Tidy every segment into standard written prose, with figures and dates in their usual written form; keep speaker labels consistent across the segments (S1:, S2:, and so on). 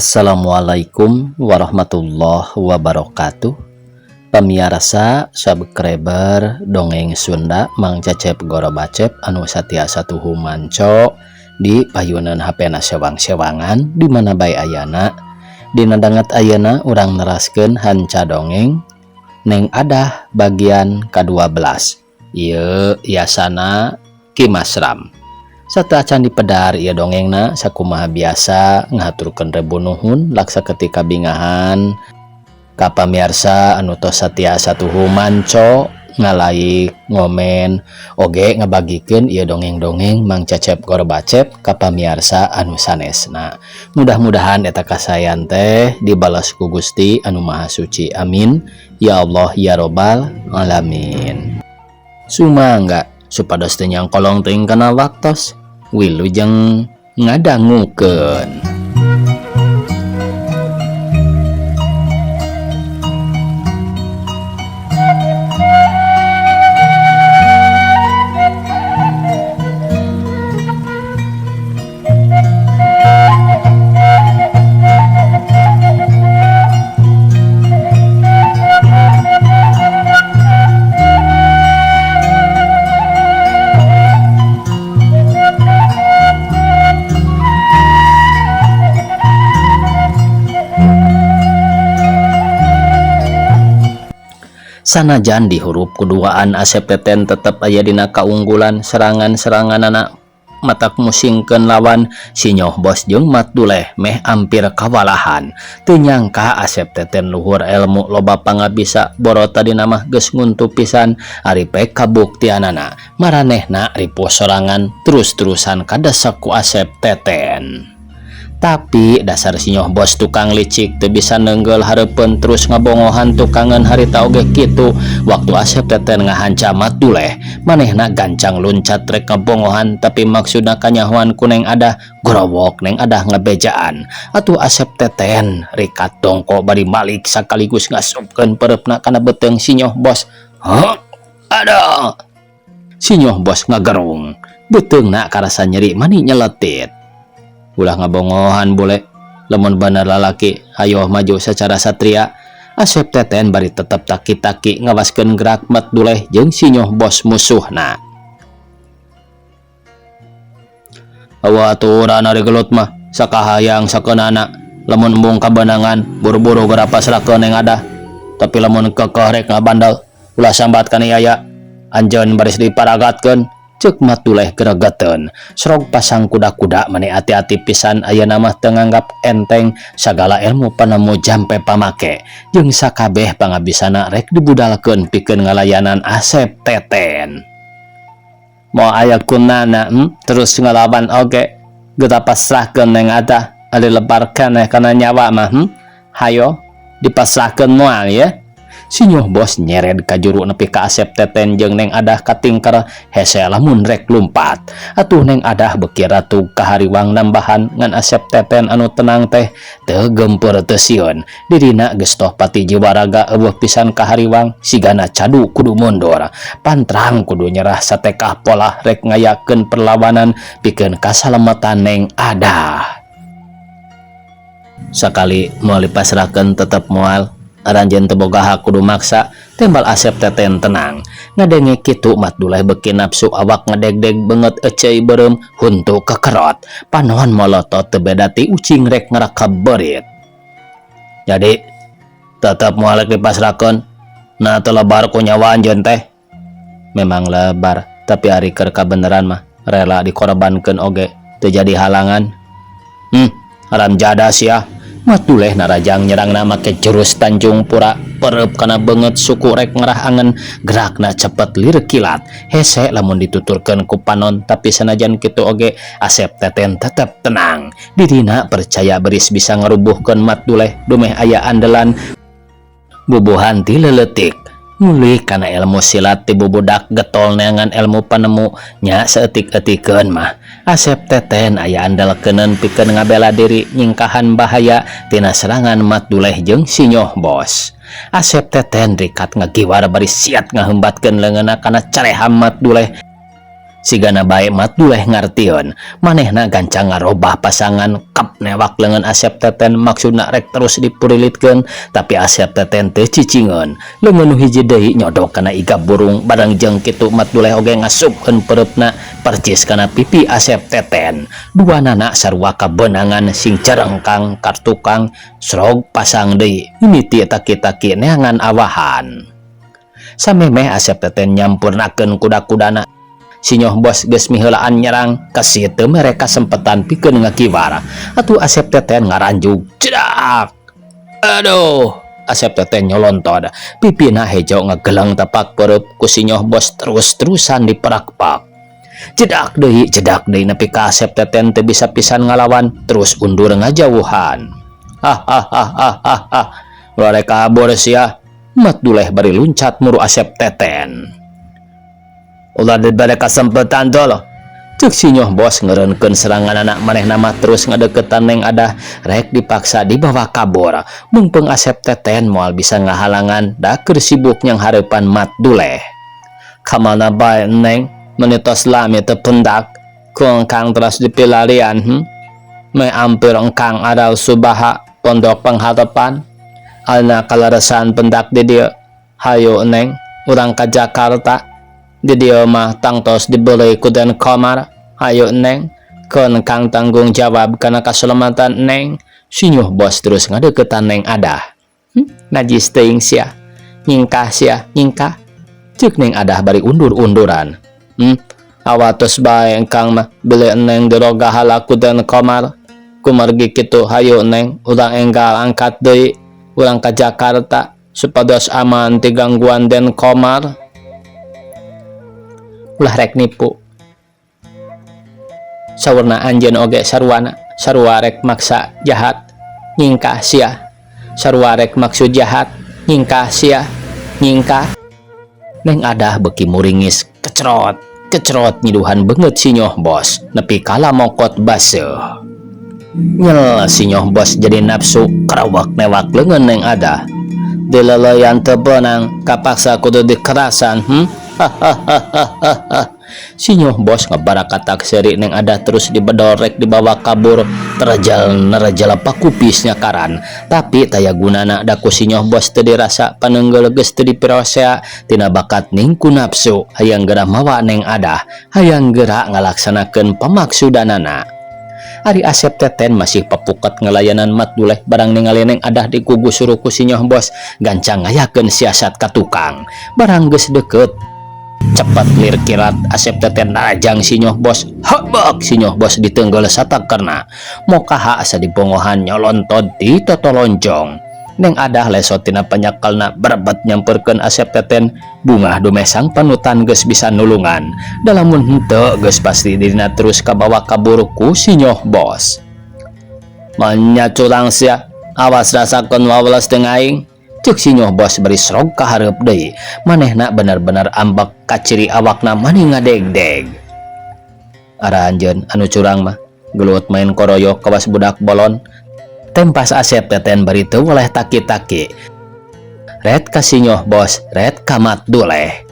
S1: Assalamualaikum warahmatullahi wabarakatuh. Pamiarsa subscriber dongeng Sunda Mang Cecep Gorobacep anu satiasa tuhu manco di payunan HP na sewang-sewangan di mana bae ayana. Dina danget ayeuna urang neraskeun hanca dongeng Neng Adah bagian ke-12. Ieu yasana Ki Masram. Sateuacan dipedar ieu dongengna sakumaha biasa ngahaturkeun rebu nuhun laksa ketika bingahan ka pamiarsa anu tos satiasa tuhu manco ngalaik ngomen oge ngabagikeun ieu dongeng-dongeng Mang Cecep Gorbacep ka pamiarsa anu sanesna. Mudah-mudahan eta kasayan teh dibalas ku Gusti anu Maha Suci. Amin ya Allah ya Robbal alamin. Sumangga supados teu nyangkolong teuing kana waktos. Wilujeng ngadangukeun. Sanajan di hurup kuduaan Asep Teten tetep aya dina kaunggulan serangan-seranganana matak musingkeun lawan Sinyoh Bos jeung Mat Duleh meh ampir kawalahan. Teu nyangka Asep Teten luhur ilmu loba pangabisa boro tadina mah geus nguntu pisan ari pek kabuktianana maranehna ripuh sorangan terus-terusan kadesek ku Asep Teten. Tapi dasar Sinyoh Bos tukang licik teu bisa nenggel hareupeun terus ngabongohan tukangan harita oge kitu. Waktu Asep Teten ngahanca Mat Duleh manehna gancang luncat rek ngabongohan tapi maksudna kanyahoan ku Neng Adah gorowok Neng Adah ngebejaan. Atuh Asep Teten rikat dongko bari malik sakaligus ngasupkeun pereupna kana beuteung Sinyoh Bos. Hah? Aduh. Sinyoh Bos ngagerung beuteungna karasa nyeri mani nyeletit. Ulah ngabongohan bule lamun bener lalaki hayoh maju secara satria. Asep Teten bari tetep taki-taki ngawaskeun gerak Mat Duleh jeung Sinyoh Bos musuhna. Awa aturan ari gelut mah sakahayang sakeunana lamun embung kabenangan buru-buru geura pasrahkeun Neng Adah. Tapi lamun kekeh rek ngabandel ulah sambat kana yaya anjeun baris diparagatkeun. Ceuk Mat Duleh gregeteun. Serog pasang kuda-kuda mani hati-hati pisan ayeuna mah teu nganggap enteng sagala ilmu panemu jampe pamake jeung sakabeh pangabisana rek dibudalkeun pikeun ngalayanan Asep Teten. Moal aya kunana, terus ngalawan oge geura pasrahkeun Neng Adah ari lebar keneh kana nyawa mah, Hayo dipasrahkeun moal ya. Sinyoh Bos nyered ka juru nepi ka Asep Teten jeung Neng Adah katingker hese lamun rek lumpat. Atuh Neng Adah beuki ratug kahariwang nambahan ngan Asep Teten anu tenang teh teu gempeur teu sieun. Dirina geus toh pati jiwa raga eueuh pisan kahariwang sigana cadu kudu mundur. Pantrang kudu nyerah satekah polah rek ngayakeun perlawanan pikeun kasalamatan Neng Adah. Sakali moal dipasrahkeun tetep moal. Aranjeun teu boga hak kudu maksa, tembal Asep Teten tenang. Ngadenge kitu Mat Duleh beuki nafsu awak ngedegdeg beungeut eceuy beureum huntu kekerot. Panon molotot teu beda ti ucing rek ngarakab beurit. Jadi tetep moal rek dipasrahkeun. Nah teu lebar ku nyawa anjeun teh. Memang lebar, tapi ari keur kabeneran mah rela dikorbankeun oge teu jadi halangan. Haram jadah sia. Mat Duleh narajang nyerangna make jurus Tanjung Pura perep kana beungeut suku rek ngerah angen gerakna cepet lir kilat hese lamun dituturkeun ku panon tapi sanajan kitu oge Asep Teten tetep tenang dirina percaya beris bisa ngarubuhkeun Mat Duleh dumeh aya andelan bubuhan ti leuletik ngulih kana ilmu silat ti bubudak getol neangan ilmu panemu nya saeutik-eutikeun mah Asep Teten aya andalkeuneun pikeun ngabela diri nyingkahan bahaya tina serangan Mat Duleh jeung Sinyoh Bos. Asep Teten rikat ngagiwar bari siat ngahembatkeun leungeunna kana careham Mat Duleh. Sigana bae Mat Duleh ngartieun. Manehna gancang ngarobah pasangan kap newak leungeun Asep Teten maksudna rek terus dipurilitkeun tapi Asep Teten teu cicingeun. Leungeun nu hiji deui nyodok kana iga burung bareng jeung kitu Mat Duleh oge ngasupkeun pereupna percis kana pipi Asep Teten. Duanana sarua kabeunangan sing cerengkang kartukang srog pasang deui mimiti taki-taki neangan awahan. Samemeh Asep Teten nyampurnakeun kuda-kudana Sinyoh bos geus miheulaan nyerang kesit teu mere kasempetan pikeun ngakibar. Atuh Asep Teten ngaranjug cedak. Aduh, Asep Teten nyolontod. Pipina hejo ngegeleng tepak perut ku sinyoh bos terus-terusan diperak-pak. Cedak deui nepi ka Asep Teten teu bisa pisan ngalawan terus undur ngajauhan. Hahaha. Ulah rek kabur sia. Mat Duleh bari luncat muru Asep Teten. Ulah dibere kasempatan tol. Cek sinyoh bos ngeureunkeun serangan anak manehna mah terus ngadeukeutan Neng Adah rek dipaksa dibawa kabur. Meungpeung Asep Teten moal bisa ngahalangan da keur sibuk nyanghareupan Mat Duleh. Kamana bae Neng meuni tos lami teu pendak ku engkang teras dipilarian Me ampir engkang aral subaha pondok pengharapan alna kaleresan pendak di dieu. Hayu Neng urang ka Jakarta. Di dieu mah tangtos dibeli ku Den Komar. Hayu Neng, keun kang tanggung jawab kana kaselamatan Neng. Sinyuh bos terus ngadeukeutan Neng Adah. Najis teuing sia. Nyingkah sia, nyingkah. Ceuk Neng Adah bari undur-unduran. Awatos bae engkang mah beli Neng dirogahala ku Den Komar. Kumargi kitu hayu Neng, urang enggal angkat deui, urang ka Jakarta supados aman ti gangguan Den Komar. Ulah rek nipu. Saurna anjeun oge saruana, sarua rek maksa jahat, nyingkah sia. Sarua rek maksud jahat, nyingkah sia, nyingkah. Neng Adah beuki muringis, kecrot, kecrot nyiduhan beungeut sinyoh bos, nepi kala mokot baseuh. Nyel sinyoh bos jadi nafsu kerawak newak leungeun Neng Adah. Dileleyan teu beunang, kapaksa kudu dikerasan, Hahaha. Sinyoh bos ngabarakatak seuri Neng Adah terus dibedol rek dibawa kabur terjal nerjal pakupis nyakaran tapi taya gunana da ku sinyoh bos teu dirasa paneunggeul geus teu dipirosea tina bakat ningku nafsu hayang geura mawa Neng Adah hayang geura ngalaksanakeun pamaksudanana. Ari Asep Teten masih papukat ngelayanan Mat Duleh barang ningali Neng Adah digugusuru ku sinyoh bos gancang ngayakeun siasat ka tukang barang geus deukeut cepat lir kirat Asep Teten narajang sinyoh bos habak sinyoh bos ditenggel satakerna mokaha asa dibongohan nyolontod di totoloncong. Neng Adah lesot tina panyakelna berebet nyamperkeun Asep Teten bungah dumeh sang panutan geus bisa nulungan da lamun henteu geus pasti dirina terus kabawa kabur ku sinyoh bos. Manya curang sia, awas rasakeun waweles jeung aing. Ceuk sinyoh bos bari srog ka hareup deui. Manehna bener-bener ambek kaciri awakna mani ngadegdeg. Ara anjeun anu curang mah gelut main koroyok kawas budak bolon. Tempas Asep Teten bari teu weleh taki-taki. Ret ka sinyoh bos, ret ka Mat Duleh.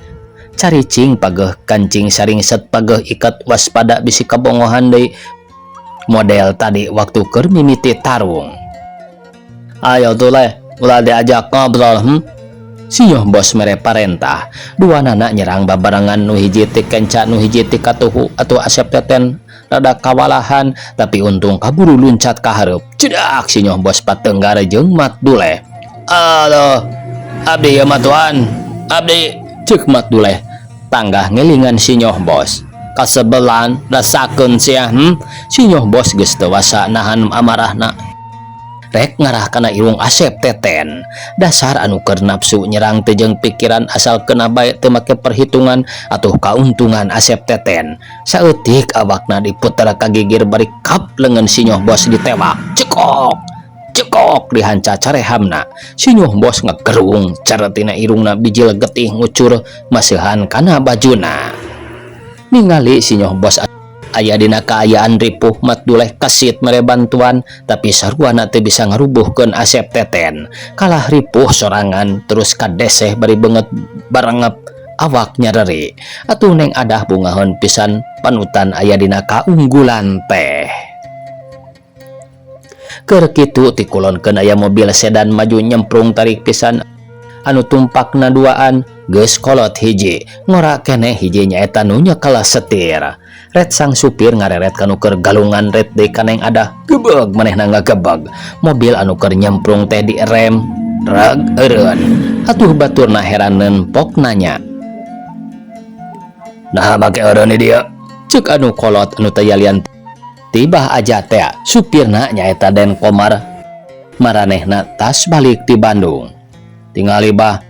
S1: Caricing pageuh kancing saringset pageuh ikat waspada bisi kabongohan deui model tadi waktu keur mimiti tarung. Ayo Duleh, ulah diajak ngobrol, Sinyoh bos mere parentah. Duanana nyerang babarengan nu hiji ti kenca nu hiji ti katuhu atuh Asep Teten rada kawalahan tapi untung kaburu luncat ka hareup. Cedak sinyoh bos patenggar jeung Mat Duleh. Aduh, abdi ieu mah tuan, abdi ceuk Mat Duleh tanggah ngelingan sinyoh bos. Kasebelan rasakeun sia, Sinyoh bos geus teu wasa nahan amarahna. Rek ngarah kana irung Asep Teten. Dasar anu keur nafsu nyerang teu jeung pikiran asal kena bae teu make perhitungan atuh kauntungan Asep Teten. Saeutik awakna diputer ka gigir bari kap leungeun sinyoh bos ditewak. Cekok. Cekok dihanca carehamna. Sinyoh bos ngegerung caretina irungna bijil getih ngucur maseuhan kana bajuna. Ningali sinyoh bos aya dina kaayaan ripuh Mat Duleh kesit mere bantuan tapi saruana teu bisa ngarubuhkeun Asep Teten. Kalah ripuh sorangan terus kadeseh bari beungeut barengep. Awak nyareri. Atuh Neng Adah bungaheun pisan panutan aya dina kaunggulan teh. Keur kitu tikulonkeun aya mobil sedan maju nyemprung tarik pisan. Anu tumpakna duaan geus kolot hiji, ngora keneh hiji, nyaeta nu nyekel setir. Ret sang supir ngareret kanu keur galungan, ret deui ka Neng Adah. Gebeg manehna ngagebeg. Mobil anu keur nyemprung teh direm reg, eureun. Atuh baturna heraneun pok nanya, "Nah, make eureun di dieu?" Cek anu kolot anu taya lian ti Bah Aja teh. Supirna nyaeta Den Komar, maranehna tas balik di Bandung. "Tingali, Bah,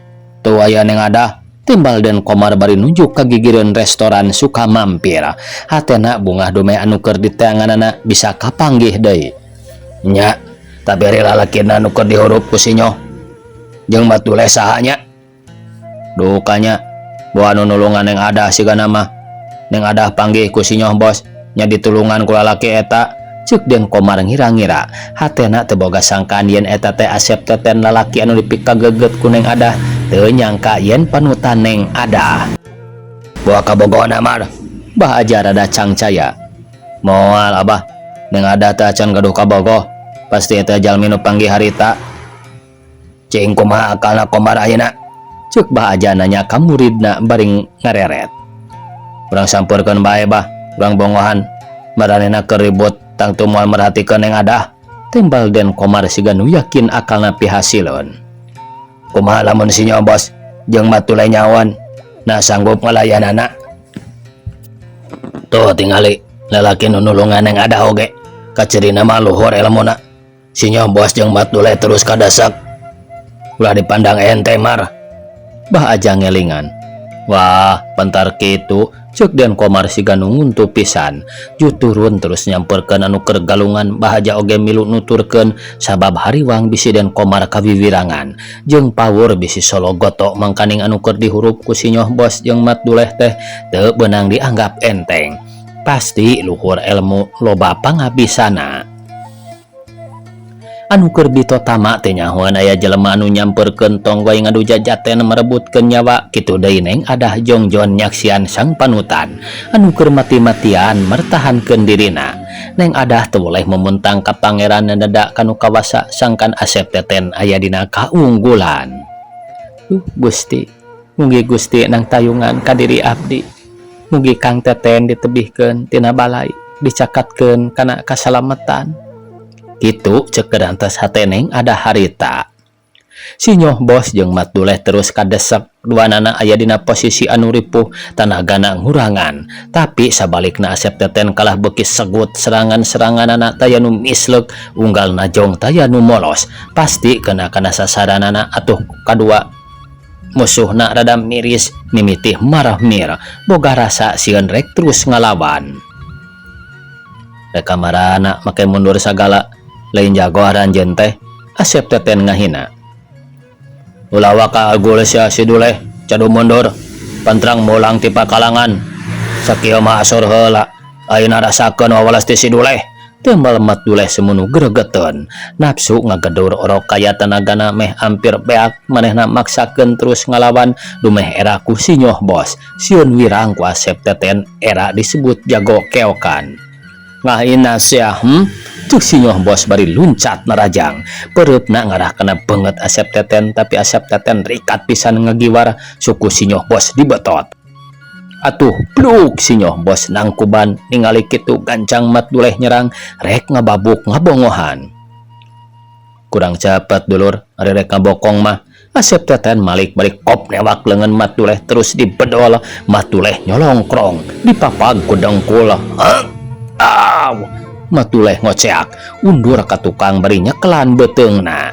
S1: tuh aya Neng Adah," timbal Den Komar bari nunjuk ka gigireun restoran suka mampir. Hatena bungah dumeh anu keur diteanganana bisa kapanggih deui. "Nya, tapi ari lalakina nu keur dihurup ku sinyoh jeung Mat Duleh saha nya?" "Dukanya boa nu nulungan Neng Adah. Sigana mah Neng Adah panggih ku sinyoh bos nya, ditulungan ku lalaki eta," cek Den Komar ngira-ngira. Hatena teu boga sangkaan yen eta teh Asep Teten, lalaki anu dipikageget ku Neng Adah. Teu nyangka yen panutan Neng Adah. "Boa kabogohna, Mar?" Bah Aja rada cangcaya. "Moal, Abah. Neng Adah teh acan gaduh kabogoh. Pasti eta jalmi nu panggih harita." "Cing kumaha akalna Komar ayeuna?" Cek Bah Aja nanya ka muridna bari ngareret. "Urang sampeurkeun bae, Bah. Urang bongohan maranehna keur ribut, tangtu moal merhatikeun Neng Adah," timbal Den Komar siga nu yakin akalna pihasileun. "Kumaha lamun si Bos jeung Mat Duleh nyawan nah sanggup ngalayanana? Tuh, tingali lalaki nu nulungan Neng Adah oge kacirina mah luhur elmuna. Si Bos jeung Mat Duleh terus kadasak. Ulah dipandang ente, Mar," Bah Aja ngelingan. "Wah, bentar kitu," cek Den Komar siga nu nguntu pisan. Ju turun terus nyamperkeun anu keur galungan. Bah Aja oge milu nuturkeun sabab hariwang bisi Den Komar kawiwirangan jeung power bisi sologoto, mangkaning anu keur dihurup ku sinyoh bos jeung Mat Duleh teh teu beunang dianggap enteng, pasti luhur ilmu, loba pangabisana. Anu keur bitotama teh nyahoan aya jelema anu nyamperkeun tonggoy ngadu jajaten merebutkeun nyawa. Kitu deui Neng Adah jongjon nyaksian sang panutan anu keur mati-matian mertahankeun dirina. Neng Adah teu boleh memuntang ka pangeran dada kanu kawasa, sangkan Asep Teten aya dina kaunggulan. Duh Gusti, mugi Gusti nang tayungan ka diri abdi. Mugi Kang Teten ditebihkeun tina balai, dicakatkeun kana kasalamatan. Kitu cek gerantas hate Neng Adah harita. Sinyoh bos jeung Mat Duleh terus kadesek. Duanana aya dina posisi anu ripuh, tanagana ngurangan, tapi sabalikna Asep Teten kalah beuki segut. Serangan-seranganana taya nu mislek, unggal najong taya nu molos, pasti kena kana sasaranana. Atuh kadua musuhna rada miris, mimiti marah mir, boga rasa sieun rek terus ngalawan. "Rek kamarana make mundur sagala? Lain jago aranjeun teh?" Asep Teten ngahina. "Ulah waka agul sia, si Duleh. Cadu mundur. Pantrang mulang ti pakalangan. Sakieu mah asur heula. Ayeuna rasakeun wawalas ti si Duleh," tembal Mat Duleh semunu gregeteun. Nafsu ngagedur orok kaya, tanagana meh hampir beak. Manehna maksakeun terus ngalawan dumeh era ku sinyoh bos. Sieun wirang ku Asep Teten, era disebut jago keokan. "Ngahina sia, Cuk sinyoh bos bari luncat narajang. Pereupna ngarah kana beungeut Asep Teten, tapi Asep Teten rikat pisan ngagiwar. Suku sinyoh bos dibetot. Atuh pluk, sinyoh bos nangkuban. Ningali kitu gancang Mat Duleh nyerang rek ngababuk ngabongohan. "Kurang cepet, dulur, ari rek ngabokong mah." Asep Teten malik balik kop newak lengan Mat Duleh, terus dibedol. Mat Duleh nyolongkrong, dipapag ku dengkul. "Aw!" Mat Duleh ngoceak, undur ka tukang bari nyekelan beuteungna.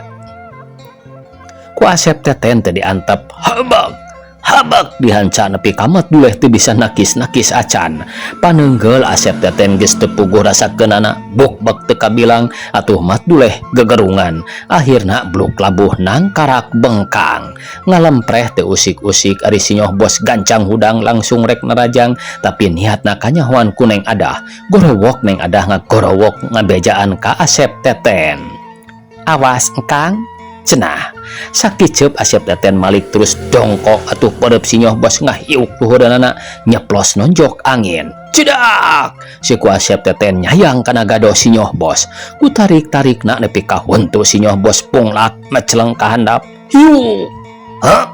S1: Ku Asep Teten teh diantep, habak habak dihanca nepi ka Mat Duleh teu bisa nakis-nakis acan. Paneunggeul Asep Teten geus teu puguh rasakeunana, buk bek teu kabilang. Atuh Mat Duleh gegerungan, akhirna bluk labuh nangkarak bengkang, ngalempreh teu usik-usik. Ari sinyoh bos gancang hudang, langsung rek narajang, tapi niatna kanyahoan ku Neng Adah. Gorowok Neng Adah ngagorowok ngabejaan ka Asep Teten, "Awas, Engkang." Cenah. Sakiceup Asep Teten malik terus dongkok atuh perep sinyoh bos ngahiuk luhureunana nyeplos nonjok angin. Cedak! Siku Asep Teten nyayang kana gado sinyoh bos. Ku tarik-tarikna nepi ka huntu sinyoh bos punglak meceleng ka handap. Hiu! Hah?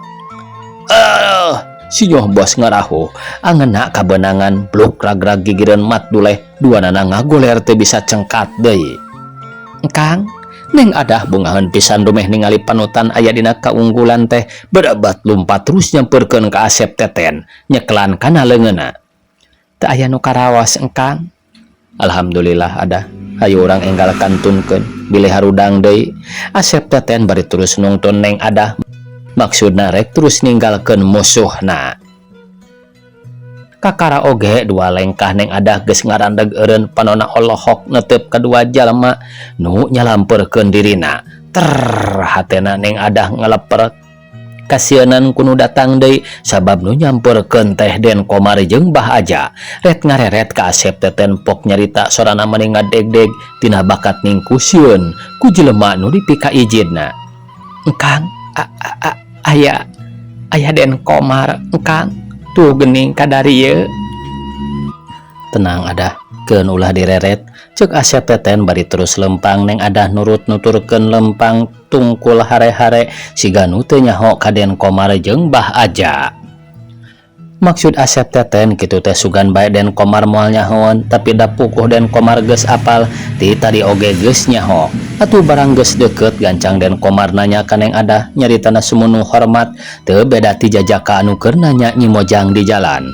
S1: Eh, sinyoh bos ngarahu. Angeuna kabeunangan bluk ragrag gigireun mat duleh duanana ngagoler teu bisa cengkat deui. Kang, Neng Adah bungaheun pisan dumeh ningali panutan aya dina kaunggulan teh berebat lumpat terus nyamperkeun ka Asep Teten nyekelan kana leungeunna. Teu aya nu karaos, Engkang. Alhamdulillah ada. Hayu urang enggal kantunkeun bilih harudang deui. Asep Teten bari terus nungtun Neng Adah maksudna rek terus ninggalkeun musuhna. Kakara oge dua lengkah Neng Adah geus ngarandeg eureun panona olohok netep kadua jalma nu nyalamperkeun dirina. Ter hatena Neng Adah ngaleper kasieunan ku nu datang deui sabab nu nyamperkeun teh Den Komar jeung Bah Aja. Ret ngareret ka Asep Teten pok nyarita sorana mani ngadegdeg tina bakat ningkusieun ku jelema nu dipikaijidna. Engkang, a, a, a, aya aya Den Komar, Engkang. Tuh gening kadarieu. Tenang Adah, keun ulah direret. Cek Asep Teten bari terus lempang. Neng Adah nurut nuturkeun lempang tungkul hare-hare siga nu teu nyaho ka Den Komar jeung Bah Aja. Maksud Asep Teten kitu teh sugan bae Den Komar moal nyahoan, tapi da pukuh Den Komar geus apal ti tadi oge geus nyaho. Atuh barang geus deukeut gancang Den Komar nanya ka Neng Adah nyaritana sumunu hormat teu beda ti jajaka anu keur nanya Nyi Mojang di jalan.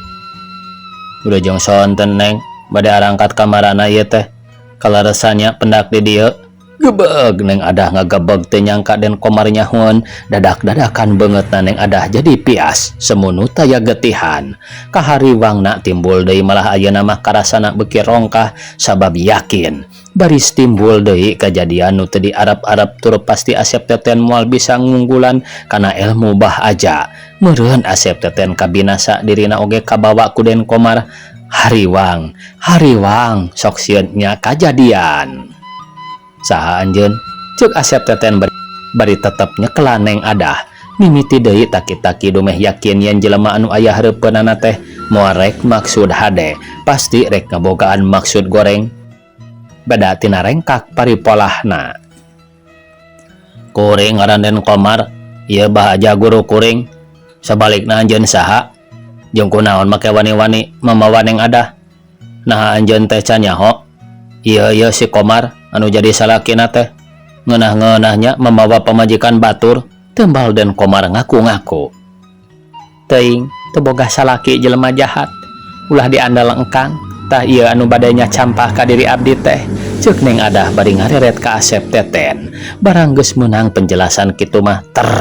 S1: Udah jeung sonten, Neng, bade arangkat kamarana ieu teh? Kaleresannya pendak di dieu. Gebeg Neng Adah ngagebeg teu nyangka Den Komar nyahoan. Dadak-dadakan beungeutna Neng Adah jadi pias semunu taya getihan. Kahariwangna timbul deui, malah ayeuna mah karasana beuki rongkah sabab yakin baris timbul deui kajadian nu teu diarep-arep tur pasti Asep Teten moal bisa ngunggulan kana ilmu Bah Aja. Meureun Asep Teten kabinasa dirina oge kabawa ku Den Komar. Hariwang hariwang sok sieun nya kajadian. Saha anjeun? Ceuk Asep Teten bari tetep nyekelan Neng Adah. Mimiti deui taki-taki dumeh yakin yen jelema anu aya hareupeunana teh moal rek maksud hade, pasti rek ngabogaan maksud goreng beda tina rengkak paripolahna. Kuring ngaran Den Komar, ieu Bah Aja guru kuring. Sabalikna anjeun saha jeung kunaon make wani-wani mamawa Neng Adah? Naha anjeun teh can nyaho? Ieu ieu si Komar anu jadi salakina teh ngeunah-ngeunahnya mamawa pamajikan batur, tembal Den Komar ngaku-ngaku. Teuing, teu boga salaki jelema jahat. Ulah diandal, Engkang. Tah ieu anu bade nyacampah ka diri abdi teh, ceuk Neng Adah bari ngareret ka Asep Teten. Barang geus meunang penjelasan kitu mah ter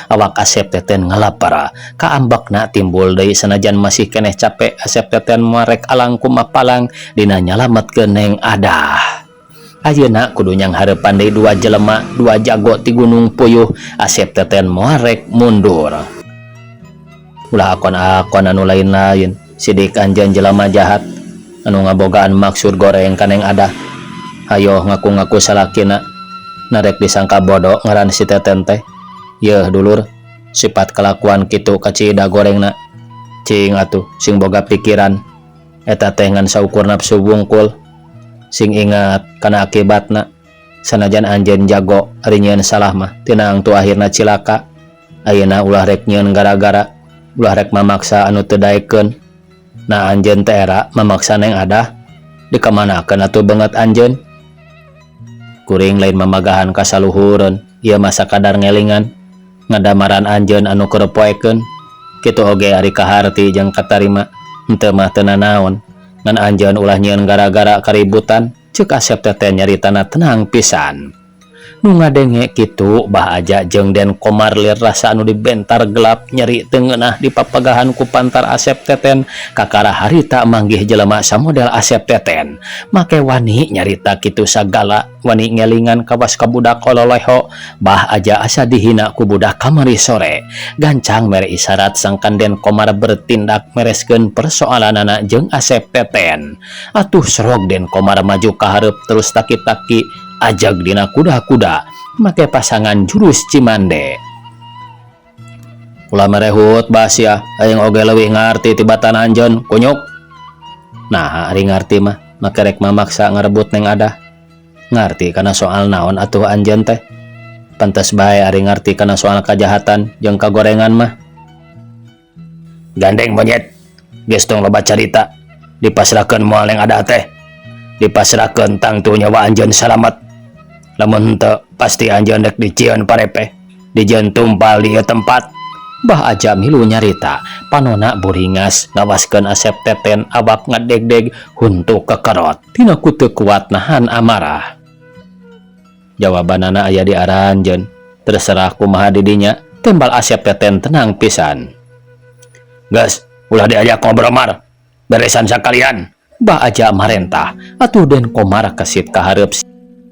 S1: awak Asep Teten ngalapar kaambekna timbul deui. Sanajan masih keneh capek, Asep Teten marek alangkum mapalang dina nyalametkeun Neng Adah. Ayeuna kudu nyanghareupan deui dua jelema, dua jago ti Gunung Puyuh. Asep Teten moal rek mundur. Ulah akon-akon anu lain-lain. Sidik anjeun jelema jahat anu ngabogaan maksud goreng ka Neng Adah. Hayo ngaku-ngaku salakina. Narek disangka bodoh ngaran si Teten teh? Yeuh dulur, sifat kelakuan kitu kacida gorengna. Cing atuh sing boga pikiran. Eta teh ngan saukur nafsu wungkul. Sing ingat kana akibatna. Sanajan anjeun jago ari nyieun salah mah tinang tu akhirna cilaka. Ayeuna ulah rek nyieun gara-gara, ulah rek mamaksa anu teu daekeun. Nah, anjeun teh era mamaksa Neng Adah, dikamanakeun atuh beungeut anjeun? Kuring lain mamagahan kasaluhureun, ieu mah sakadar ngelingan ngadamaran anjeun anu keur poekeun. Kitu oge ari kaharti jeung katarima, henteu mah teu nanaon. Ngan anjeun ulah nyieun gara-gara kaributan, ceuk Asep Teten nyaritana tenang pisan. Nu ngadenge kitu Bah Aja jeung Den Komar lir rasa anu dibentar gelap nyeri teu ngeunah dipapagahan ku pantar Asep Teten. Kakara harita manggih jelema samodel Asep Teten make wani nyarita kitu sagala, wani ngelingan kawas ka budak kololeho. Bah Aja asa dihina ku budak kamari sore. Gancang mere isyarat sangkan Den Komar bertindak mereskeun persoalanana jeung Asep Teten. Atuh serog Den Komar maju ka hareup terus taki-taki ajag dina kuda-kuda. Make pasangan jurus Cimande. Ulah merehut bah sia, aing oge leuwih ngarti tibatan anjeun, kunyuk. Nah, ari ngarti mah, make rek mamaksa ngarebut Neng Adah. Ngarti kana soal naon atuh anjeun teh? Pantes bae ari ngarti kana soal kajahatan jeung kagorengan mah. Gandeng monyet, geus tong loba carita, dipasrahkeun moal Neng Adah teh. Dipasrahkeun tangtu nyawa anjeun salamet. Lamun henteu pasti anjeun rek dicieun parepe, dijieun tumpal di ieu tempat. Bah Aja milu nyarita, panona buringas ngawaskeun Asep Teten awak ngadegdeg huntu kekerot tina ku teu kuat nahan amarah. Jawabanana aya di aranjeun, terserah kumaha didinya, tembal Asep Teten tenang pisan. Geus, ulah diajak ngobrol mar, beresan sakalian. Bah Aja marentah, atuh Den Komar kesit ka hareup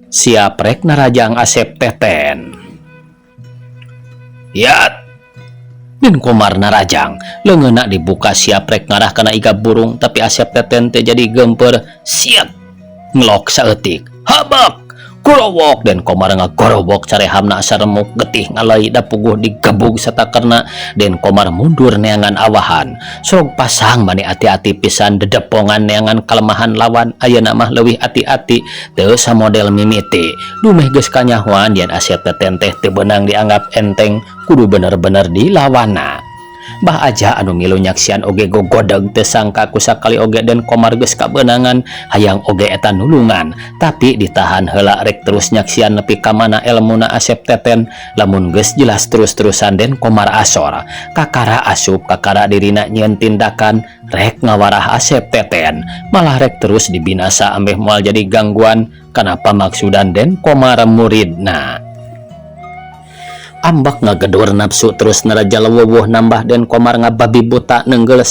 S1: siap rek narajang Asep Teten. Yat! Den Komar narajang, leungeunna dibuka siap rek ngarah kana iga burung, tapi Asep Teten teh jadi geumpeur siap ngelok saeutik. Habak! Gorowok Den Komar ngagorowok carehamna asa remuk getih ngalai da puguh digebug satakerna. Den Komar mundur neangan awahan. Sorog pasang mani ati-ati pisan dedepongan neangan kalemahan lawan, ayeuna mah leuwih ati-ati teu samodel mimiti. Dumeh geus kanyahoan yen Asep Teten teh teu beunang dianggap enteng, kudu bener-bener dilawanna. Bah Aja anu milu nyaksian oge gogodeg teu sangka ku sakali oge Den Komar geus kabeunangan, hayang oge eta nulungan tapi ditahan heula rek terus nyaksian nepi ka mana elmuna Asep Teten. Lamun geus jelas terus-terusan Den Komar asor, kakara asup kakara dirina nyieun tindakan rek ngawarah Asep Teten, malah rek terus dibinasa ambeh moal jadi gangguan kana pamaksudan Den Komar muridna. Ambek ngagedur nafsu terus naraja lewewuh nambah Den Komar ngababi buta nenggel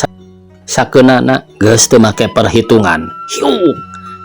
S1: sakeunana geus teu make perhitungan. Hiuk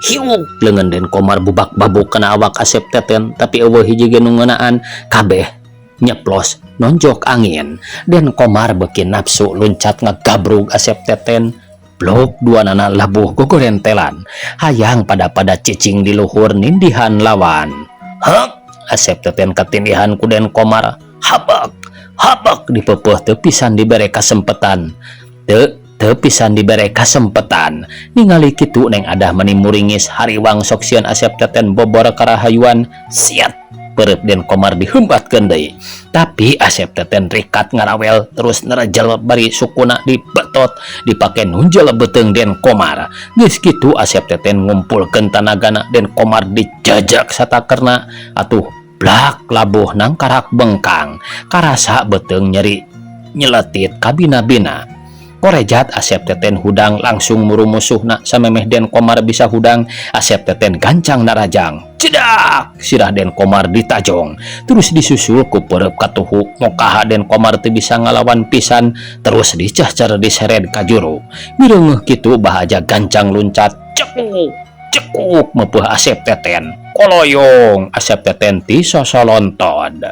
S1: hiuk leungeun Den Komar bubak babuk kana awak Asep Teten, tapi eueuh hiji ge nu ngeunaan, kabeh nyeplos nonjok angin. Den Komar beuki nafsu luncat ngagabrug Asep Teten, blok duanana labuh gogorentelan hayang pada-pada cicing di luhur nindihan lawan. Hek! Asep Teten katindihan ku Den Komar. Habak habak dipeupeut teu pisan dibere kasempetan, teu teu pisan dibere kasempetan. Ningali kitu Neng Adah mani muringis hariwang sok sieun Asep Teten bobor karahayuan. Siat perep Den Komar dihembatkeun deui, tapi Asep Teten rikat ngarawel terus nerejel bari sukuna dibetot dipake nunjel beuteung Den Komar. Geus kitu Asep Teten ngumpulkeun tanagana, Den Komar dijajak satakerna atuh blak labuh nangkarak bengkang, karasa beuteung nyeri nyeletit kabina-bina. Korejat Asep Teten hudang langsung muru musuhna. Samemeh Den Komar bisa hudang, Asep Teten gancang narajang. Cedak! Sirah Den Komar ditajong terus disusul ku perep katuhu. Mokaha Den Komar teu bisa ngalawan pisan, terus dicahcar diseret ka juru. Mireungeuh kitu Bah Aja gancang luncat. Cekuk cekuk meupeah Asep Teten, koloyong Asep Teten ti sosolontod.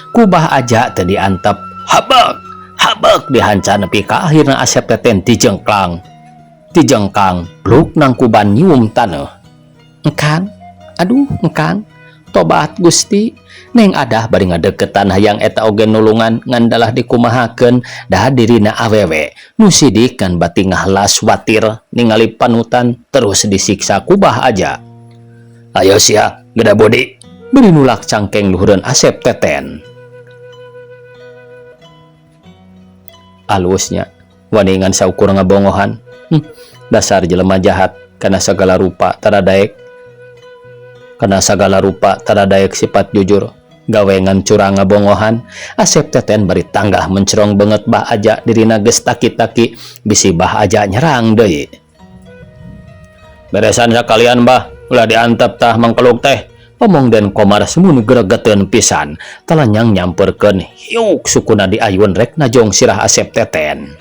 S1: Ku Bah Aja teu diantep. Habek habek dihanca nepi ka akhirna Asep Teten dijengklang dijengkang bluk nangkuban nyium taneuh. Engkang, aduh engkang, tobat Gusti. Neng Adah bari ngadeukeutan hayang eta oge nulungan ngan dalah dikumahakeun da dirina awewe nu sidik ngan bati ngahlas watir ningali panutan terus disiksa ku Bah Aja. Ayo sia geda bodi, bari nulak cangkeng luhureun Asep Teten. Alusnya wani ngan saukur ngabongohan. Dasar jelema jahat kana sagala rupa tara daek, kana sagala rupa tara daek sifat jujur, gawe ngan curang ngabongohan. Asep Teten bari tanggah mencerong beungeut Bah Aja, dirina geus taki-taki bisi Bah Aja nyerang deui. Beresan sakalian bah, ulah diantep tah mangkeluk teh, omong Den Komar semun gregeteun pisan. Talanyang nyamperkeun hiuk sukuna diayun rek najong sirah Asep Teten.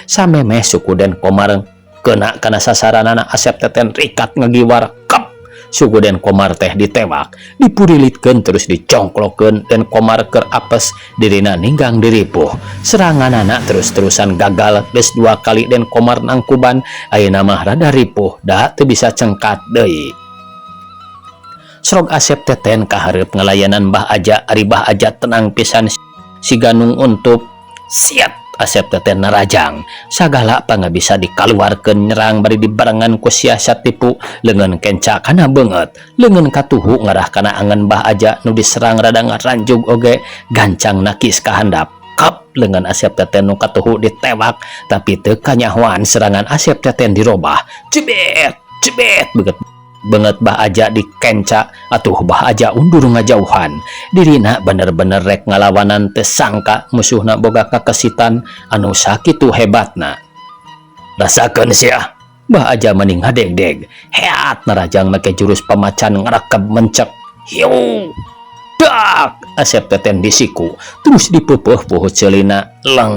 S1: Samemeh suku Den Komar kena kana sasaranana, Asep Teten rikat ngagiwar kep suku Den Komar teh ditewak, dipurilitkeun terus dicongklokeun. Den Komar keur apes dirina ninggang diripuh. Seranganana terus-terusan gagal, geus dua kali Den Komar nangkuban, ayeuna mah rada ripuh da teu bisa cengkat deui. Srog Asep Teten ka hareup ngalayanan Bah Aja, ari Bah Aja tenang pisan siga nu untup. Siat Asep Teten narajang. Sagala pangabisa dikaluarkeun nyerang bari dibarengan ku siasat tipu, leungeun kenca kana beungeut, leungeun katuhu ngarah kana angen Bah Aja nu diserang rada ngaranjug oge gancang nakis ka handap. Kap leungeun Asep Teten nu katuhu ditewak, tapi teu kanyahoan serangan Asep Teten dirobah. Cibet cibet beungeut beungeut Bah Aja dikenca, atuh Bah Aja undur ngajauhan. Dirina bener-bener rek ngalawanan, teu sangka musuhna boga kakesitan anu sakitu hebatna. Rasakeun sia. Bah Aja mending ngadegdeg. Heat narajang make jurus pamacan ngarakeb mencek. Hiu. Dak Asep Teten disiku terus dipeupeah poho ceulina leng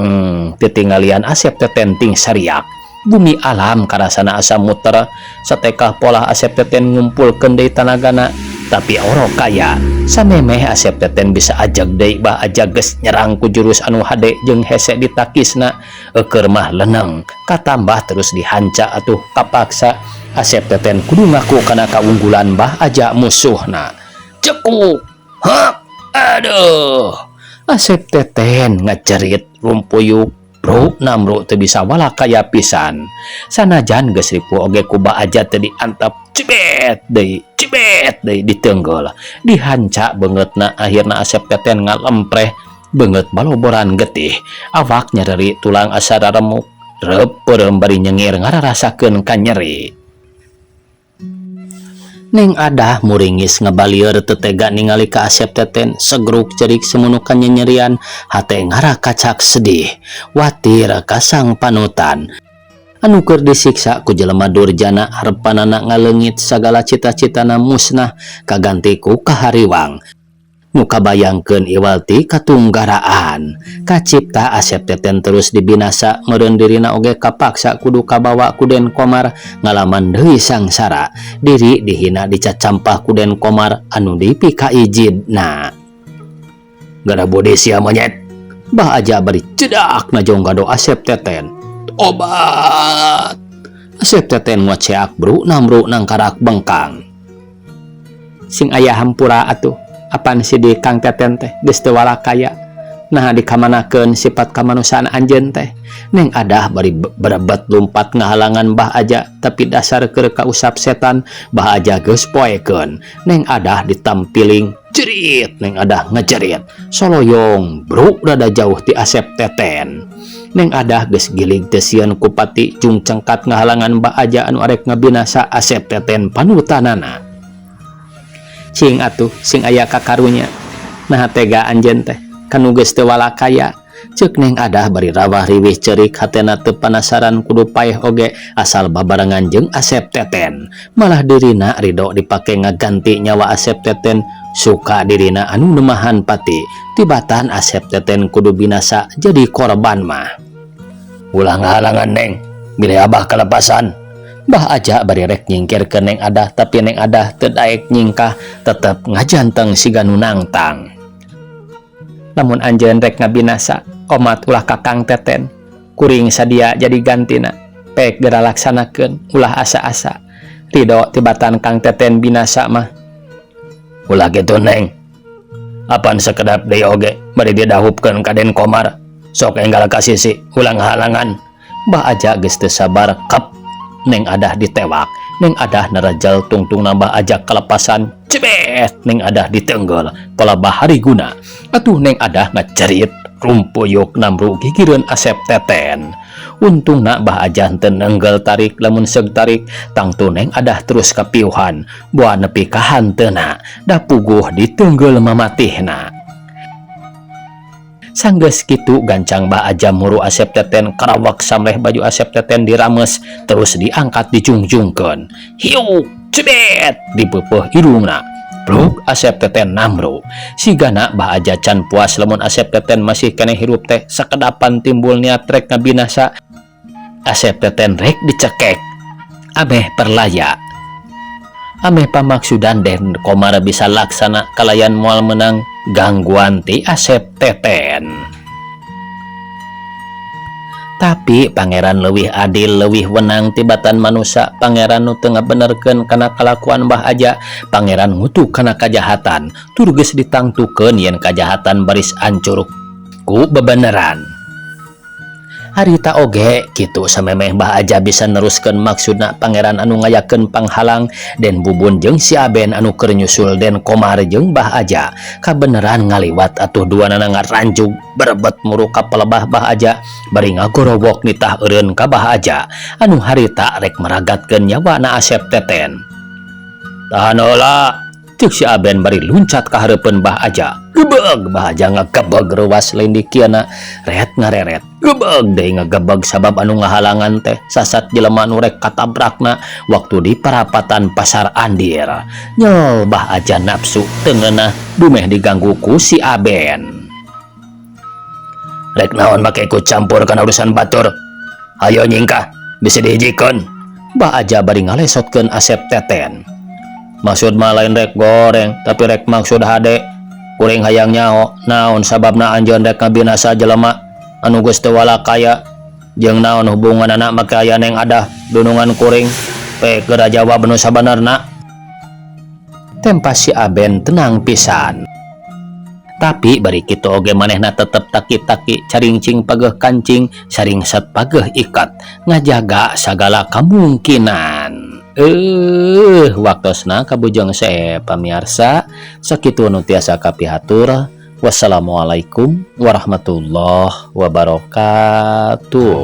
S1: titinggalian Asep Teten ting sariak. Bumi alam karasana asa muter satekah polah Asep Teten ngumpulkeun deui tanagana, tapi orok kaya samemeh Asep Teten bisa ajag deui, Bah Aja geus nyerang ku jurus anu hade jeung hese ditakisna. Eukeur mah leneng katambah terus dihanca, atuh kapaksa Asep Teten kudu ngaku kana kaunggulan Bah Aja musuhna. Cekuk hak aduh, Asep Teten ngajerit rumpuyuk bro namro teu bisa walakaya pisan. Sanajan geus ripuh oge ku Bah Aja teu diantep. Cibet deui, cibet deui, ditenggel, dihanca beungeutna, akhirna Asep Teten ngalempreh, beungeut baloboran getih, awak nyereri, tulang asa raremuk, reup peureum bari nyengir ngararasakeun kanyeri. Neng Adah muringis ngabalieur teu tega ningali ka Asep Teten segruk cerik semunukan nyenyerian, hate ngarakacak sedih watir ka sang panutan anu keur disiksa ku jelema durjana. Harepanana ngaleungit, sagala cita-citana musnah kaganti ku kahariwang nu kabayangkeun iwal ti katunggaraan. Kacipta Asep Teten terus dibinasa, meureun dirina oge kapaksa kudu kabawa ku Den Komar ngalaman deui sangsara, diri dihina dicacampah ku Den Komar anu dipikaijidna. Gara bode sia monyet. Bah Aja bari cedak najong gado Asep Teten. Obat. Asep Teten ngoceak bru namru nangkarak bengkang. Sing aya hampura atuh, apan si Kang Teten teh geus teu walakaya? Nah, dikamanakeun sifat kamanusiaan anjeun teh? Neng Adah bari berebet lumpat ngahalangan Bah Aja, tapi dasar keur kausap setan, Bah Aja geus poekeun. Neng Adah ditampiling, jerit. Neng Adah ngejerit soloyong bro rada jauh ti Asep Teten. Neng Adah geus gilig teu sieun ku pati jung cengkat ngahalangan Bah Aja anu arek ngabinasa Asep Teten panutanana. Cing atuh, sing aya kakarunya. Nah, tega anjeun teh kanu geus teu walakaya? Ceuk Neng Adah bari rawah riwih ceurik. Hatena teu panasaran kudu paeh oge asal babarengan jeung Asep Teten. Malah dirina ridho dipake ngaganti nyawa Asep Teten, suka dirina anu nemahan pati tibatan Asep Teten kudu binasa jadi korban mah. Ulah ngahalangan, Neng, bilih Abah kelepasan. Bah Aja bari rek nyingkir ke Neng Adah, tapi Neng Adah teu daek nyingkah, tetep ngajanteng siga nu nangtang. Lamun anjeun rek ngabinasa, komat ulah ka Kang Teten, kuring sadia jadi gantina. Pek geura laksanakeun, ulah asa-asa ridho tibatan Kang Teten binasa mah. Ulah kitu, Neng. Apan sekedap deui oge bari didahupkeun ka Den Komar. Sok enggal ka sisi, ulah ngahalangan. Bah Aja geus teu sabar. Kep Neng Adah ditewak. Neng Adah narajal tungtung nambah Aja kelepasan. Cebet Neng Adah ditenggel pola bahari guna, atuh Neng Adah ngajerit rumpuyuk namru gigireun Asep Teten. Untungna Bah Aja henteu nenggel tarik. Lamun seug tarik, tangtu Neng Adah terus kapiuhan boa nepi ka hanteuna da puguh ditenggel mamatihna. Sanggeus kitu gancang Bah Aja muru Asep Teten karawak samleh baju Asep Teten dirames terus diangkat dijungjungkeun. Hiu cebet dipeupeuh irungna. Bruk Asep Teten namru. Sigana Bah Aja can puas lamun Asep Teten masih keneh hirup teh. Sakedapan timbul niat rek ngabinasa Asep Teten, rek dicekek ameh perlaya, ameh pamaksudan Den Komar bisa laksana kalayan moal menang gangguan ti Asep Teten. Tapi Pangeran leuwih adil, leuwih wenang tibatan manusia. Pangeran nu teu ngabenerkeun kana kalakuan Bah Aja. Pangeran ngutuk kana kajahatan, tur geus ditangtukeun yen kajahatan baris ancur ku bebeneran. Harita oge kitu, samemeh Bah Aja bisa neruskeun maksudna, Pangeran anu ngayakeun panghalang. Den Bubun jeung si Aben anu keur nyusul Den Komar jeung Bah Aja kabeneran ngaliwat atuh. Duanana ngaranjug berebet muru ka pelebah Bah Aja, bari ngagorowok nitah eureun ka Bah Aja anu harita rek meragatkeun nyawa na Asep Teten. "Tahan heula," cek si Aben bari luncat ka hareupeun Bah Aja. Gebeg, Bah Aja ngagebeg reuwas lindikiana ret ngareret. Gebeg deui ngagebeg, sabab anu ngahalangan teh sasat jelema nu rek katabrakna waktu di parapatan Pasar Andir. Nyel, Bah Aja nafsu teu ngeunah dumeh diganggu ku si Aben. "Rek naon make ikut campur kana urusan batur? Hayo nyingkah, bisa dihijikeun," Bah Aja bari ngalesotkeun Asep Teten. "Maksud mah lain rek goreng, tapi rek maksud hade. Kuring hayang nyaho naon sababna anjeun rek ngabinasa jelema anu geus teu walakaya, jeung naon hubunganana make aya Neng Adah, dunungan kuring. Pek geura jawab nu sabenerna," tempas si Aben tenang pisan. Tapi bari kitu oge manehna tetep taki-taki, caringcing pageh kancing, saringset pageh ikat, ngajaga sagala kemungkinan. Waktosna kabujeng sae, pamiarsa. Sakitu nu tiasa kapihatur. Wassalamualaikum warahmatullahi wabarakatuh.